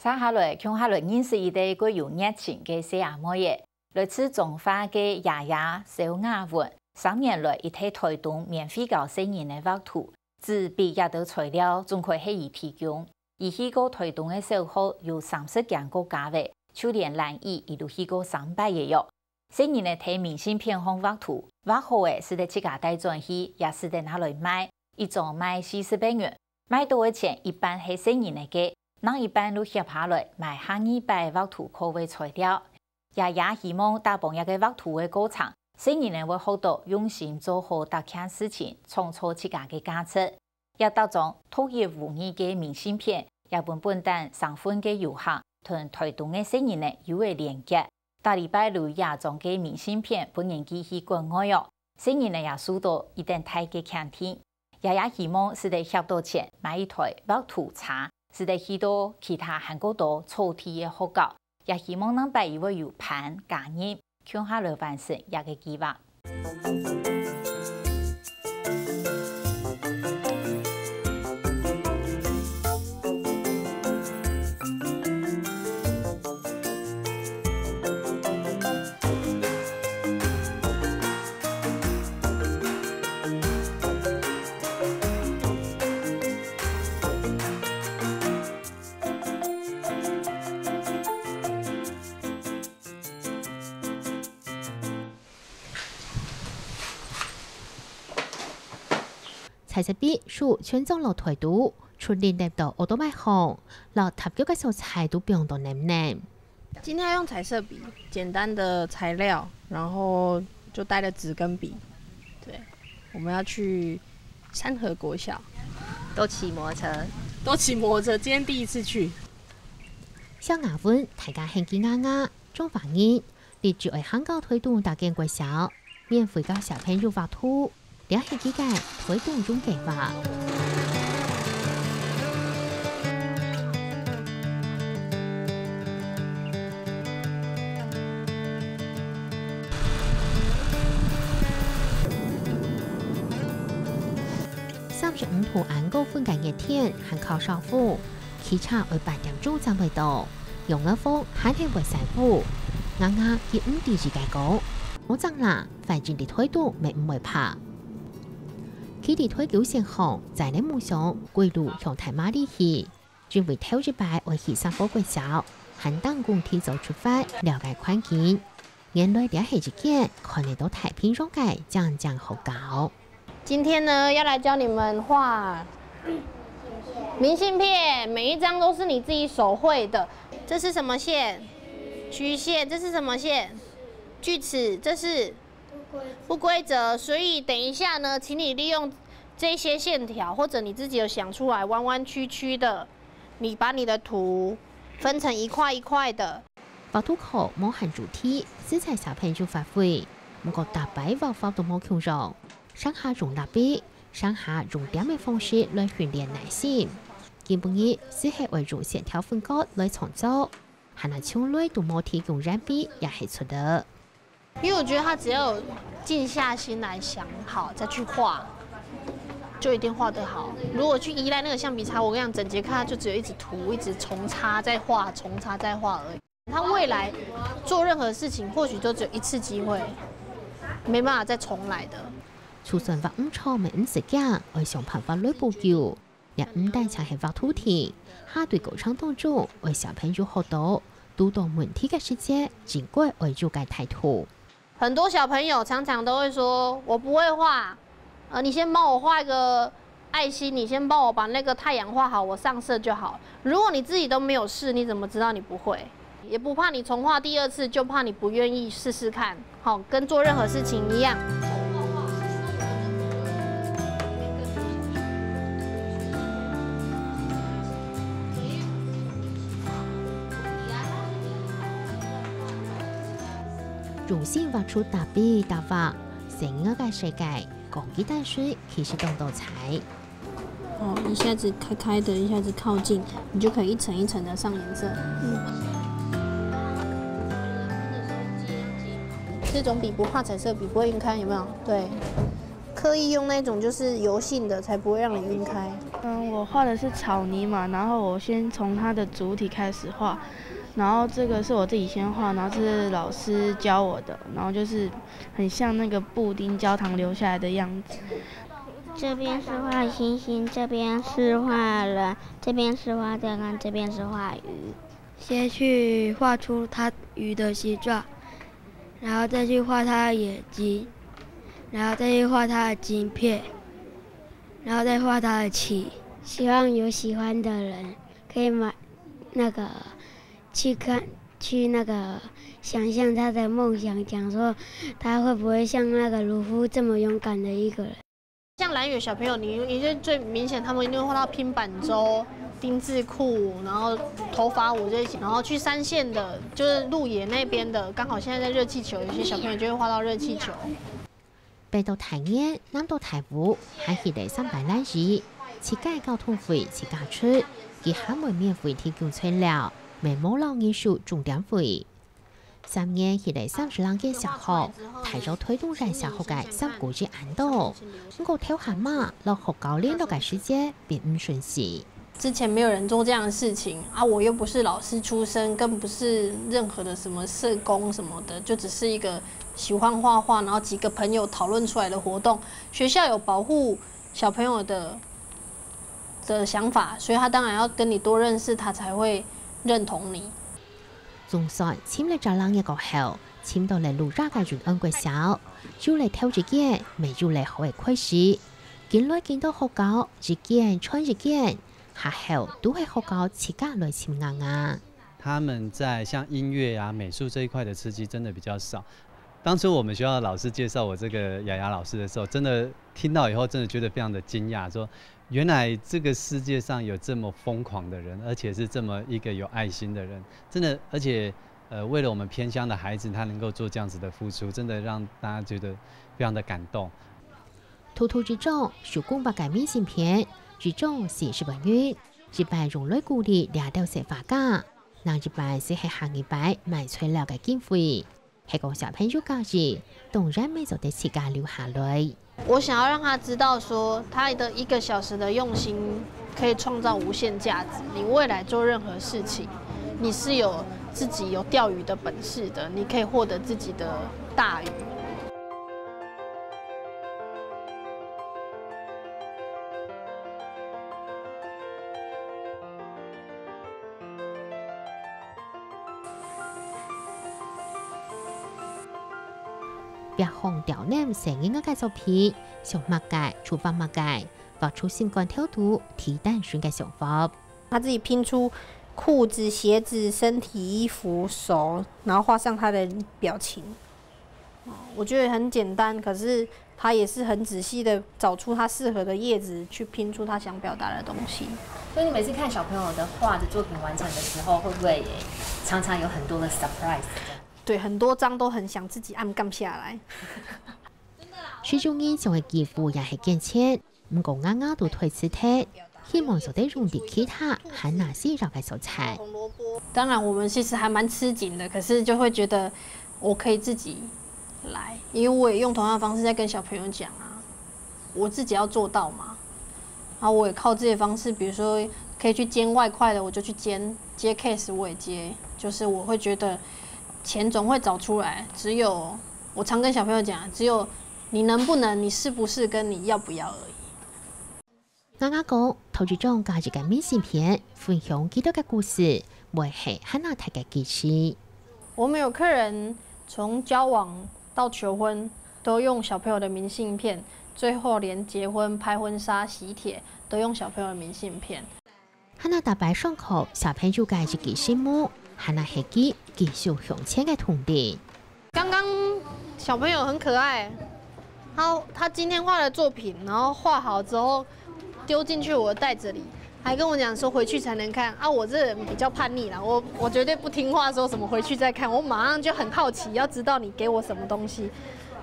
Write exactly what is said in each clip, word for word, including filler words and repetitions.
續下來，共下來認識一個蓋有熱情个細阿妹仔。來自彰化个爺爺蕭雅文，三年來一直在臺東免費教細人仔畫圖，紙筆這兜材料總歸係佢提供。佢去過臺東个小學有三十間个價位，就連蘭嶼佢都去過三擺个喲。 細人仔在明信片項畫圖，畫好个使得自家帶轉去，也使得拿來賣，一張賣四十個銀。賣到个錢一半係細人仔个，另一半就合下來買下二擺畫圖課个材料。爺爺希望打幫這個畫圖个過程，細人仔會學到用心做好逐件事情，創造自家个價值。 這逐張獨一無二个明信片，也分本旦生份个遊客同臺東个細人仔有个連結。逐禮拜摎這張个明信片分人寄去國外哦，細人仔也受到一等大个肯定。爺爺希望使得翕到錢買一台畫圖車，使得去到其他還較多草地个學校，也希望另擺佢會有伴加入， 共下來完成這個計畫。彩色筆就全裝落袋肚，出力擸到奧多拜項，落踏腳个所在都放到淰淰。今天要用彩色筆，簡單的材料，然後就帶了紙跟筆。對，我們要去三和國小。都騎摩托車。都騎摩托車，今天第一次去。蕭雅文，大家喊佢雅雅，彰化人， 立志愛行到臺東逐間國小，免費教小朋友畫圖，這係佢个臺東遊計畫。三十五度恁高溫个熱天，還靠燒火， 騎車愛八點鐘正會到，用个風還係會辛苦。雅雅佢毋知自家講，無爭啦，反正在臺東乜毋會怕。騎在台九線項，載等夢想，歸路向大馬里去。因為頭一擺愛去三和國小，還當工提早出發，了解環境。原來這係一間看得到太平洋个靚靚學校。 今天呢，要來教你們畫明信片，每一張都是你自己手繪的。這是什麼線？曲線。這是什麼線？鋸齒。這是不規則。所以等一下呢，請你利用這些線條，或者你自己有想出來彎彎曲曲的，你把你的圖分成一塊一塊的。畫圖課無限主題，使得小朋友發揮，毋過逐擺畫法都無共樣。 上下用蠟筆，上下用點个方式來訓練耐心。今晡日就係愛用線條分割來創作，還係從來都無提供鉛筆也係出力。因為我覺得他只要有靜下心來想好再去畫，就一定畫得好。如果去依賴那個橡皮擦，我跟你講，整節課他就只有一直塗，一直重擦再畫，重擦再畫而已。 他未來做任何事情，或許都只有一次機會，沒辦法再重來的。就算畫毋著乜毋使驚，愛想辦法來補救。這毋單淨係畫圖定，下對過程當中，愛小朋友學到，堵到問題个時節，應該愛有个態度。很多小朋友常常都會說：「我不會畫，呃，你先幫我畫一個愛心，你先幫我把那個太陽畫好，我上色就好。」如果你自己都沒有試，你怎麼知道你不會？也不怕你重畫第二次，就怕你不願意試試看。好，跟做任何事情一樣。 用心畫出逐筆逐畫，細人个世界，講幾單純，其實當多彩。哦，一下子開開的，一下子靠近，你就可以一層一層的上顏色。嗯。這種筆不怕彩色筆不會暈開，有沒有？對，刻意用那種就是油性的，才不會讓你暈開。嗯，我画的是草泥马，然后我先从它的主体开始画，然后这个是我自己先画，然后这是老师教我的，然后就是很像那个布丁焦糖流下来的样子。这边是画星星，这边是画人，这边是画蛋糕，这边是画鱼。先去画出它鱼的形状，然后再去画它的眼睛，然后再去画它的晶片，然后再画它的气。希望有喜欢的人可以买那个去看，去那个想象他的梦想，讲说他会不会像那个鲁夫这么勇敢的一个人。像蓝宇小朋友，你一定最明显，他们一定会画到拼板舟、丁字裤，然后头发舞这些，然后去山线的，就是鹿野那边的，刚好现在在热气球，有些小朋友就会画到热气球。 北到太原，南到太湖，還去了三擺蘭嶼，自家交通費自家出，佢還會免費提供材料，乜無摎人手鐘點費。三年去了三十零間小學，大約推動咱小學个三個月恁多。毋過頭下嘛，摎學校聯絡个時節並毋順序。 之前没有人做这样的事情啊，我又不是老师出身，更不是任何的什么社工什么的，就只是一个喜欢画画，然后几个朋友讨论出来的活动。学校有保护小朋友的的想法，所以他当然要跟你多认识，他才会认同你。總算尋了隻人个過後，尋到了鹿野个永安國小，有了頭一間，乜有了好个開始。緊來緊到學校，一間傳一間， 下後都係學校自家來尋𠊎𠊎。他们在像音乐啊、美术这一块的刺激真的比较少。当初我们学校的老师介绍我这个雅雅老师的时候，真的听到以后，真的觉得非常的惊讶，说原来这个世界上有这么疯狂的人，而且是这么一个有爱心的人，真的，而且呃，为了我们偏乡的孩子，他能够做这样子的付出，真的让大家觉得非常的感动。 兔兔一張手工畫个明信片，一張四十萬銀，一半用來鼓勵這兜細畫家，另一半就係下一擺買材料个經費。係講小朋友加入，當然乜做得自家留下來。我想要让他知道说，他的一个小时的用心可以创造无限价值。你未来做任何事情，你是有自己有钓鱼的本事的，你可以获得自己的大鱼。 別項刁難細人仔个作品，想麼个就畫麼个，畫出心肝頭肚最單純个想法。他自己拼出裤子、鞋子、身体、衣服、手，然后画上他的表情。我觉得很简单，可是他也是很仔细的找出他适合的叶子，去拼出他想表达的东西。所以你每次看小朋友的画的作品完成的时候，会不会也常常有很多的 surprise？对，很多张都很想自己暗杠下来。水中人像个几乎也係健全，毋过雅雅都推辞忒，希望做得用得其他還拿西藥个素材。当然，我们其实还蛮吃紧的，可是就会觉得我可以自己来，因为我也用同样的方式在跟小朋友讲啊，我自己要做到嘛。然后我也靠这些方式，比如说可以去兼外快的，我就去兼；接 case 我也接，就是我会觉得钱总会找出来。只有我常跟小朋友讲，只有你能不能、你是不是跟你要不要而已。雅雅講，頭一張加入个明信片，分享幾多个故事，會係還拿大个支持。我们有客人从交往到求婚，都用小朋友的明信片，最后连结婚、拍婚纱、喜帖都用小朋友的明信片。 還拿大擺上課，小朋友个一个心目，還拿係佢繼續向前个動力。刚刚小朋友很可爱，他他今天画的作品，然后画好之后丢进去我的袋子里，还跟我讲说回去才能看啊。我这人比较叛逆啦，我我绝对不听话，说什么回去再看，我马上就很好奇，要知道你给我什么东西。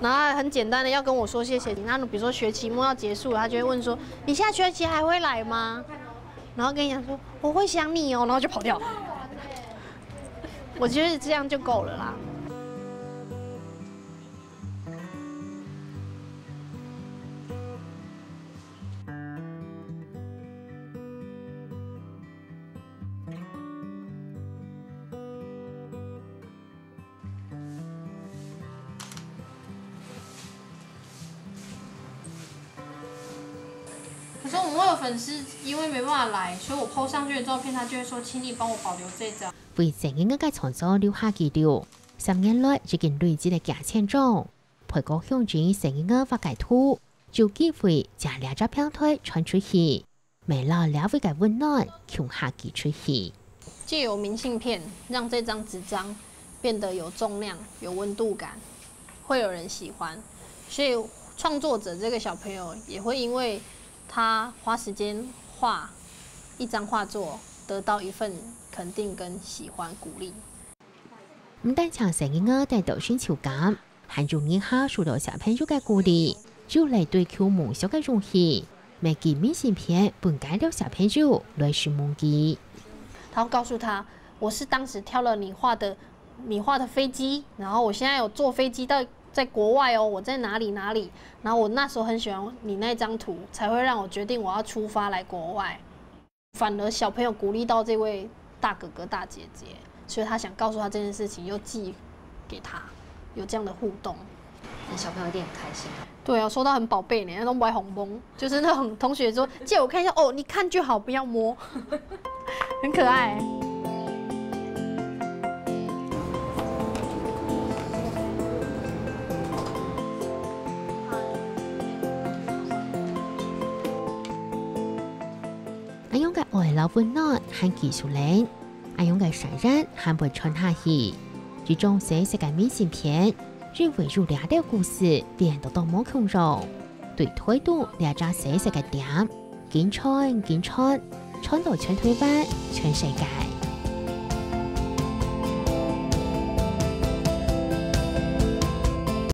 然后他很简单的要跟我说谢谢，那比如说学期末要结束了，他就会问说你下学期还会来吗？然后跟你讲说我会想你哦，然后就跑掉。我觉得这样就够了啦。那我们会有粉丝因为没办法来，所以我 po 上去的照片，他就会说，请你帮我保留这张。为細人仔个創作留下記錄，三年來已經累積了幾千張，陪過鄉親細人仔畫个圖，就機會將這隻平台傳出去，乜摎這位个溫暖共下寄出去。借由明信片，让这张纸张变得有重量、有温度感，会有人喜欢。所以创作者这个小朋友也会因为他花时间画一张画作，得到一份肯定跟喜欢、鼓励。毋單淨細人仔得到成就感，還有年下受到小朋友个鼓勵，就來追求夢想个勇氣，乜寄明信片分該兜小朋友來承蒙佢。然后告诉他，我是当时挑了你画的，你画的飞机，然后我现在有坐飞机到在国外哦，我在哪里哪里，然后我那时候很喜欢你那张图，才会让我决定我要出发来国外。反而小朋友鼓励到这位大哥哥大姐姐，所以他想告诉他这件事情，又寄给他，有这样的互动。那小朋友一定很开心。对啊，收到很宝贝呢，那种白红包，就是那种同学说借我看一下，哦，你看就好，不要摸，很可爱。恁樣个愛摎溫暖還繼續冷，恁樣个善意還會傳下去。這種細細个明信片，只會有這兜故事變到到無共樣，對推動這隻細細个店，緊傳緊傳，傳到全台灣、全世界。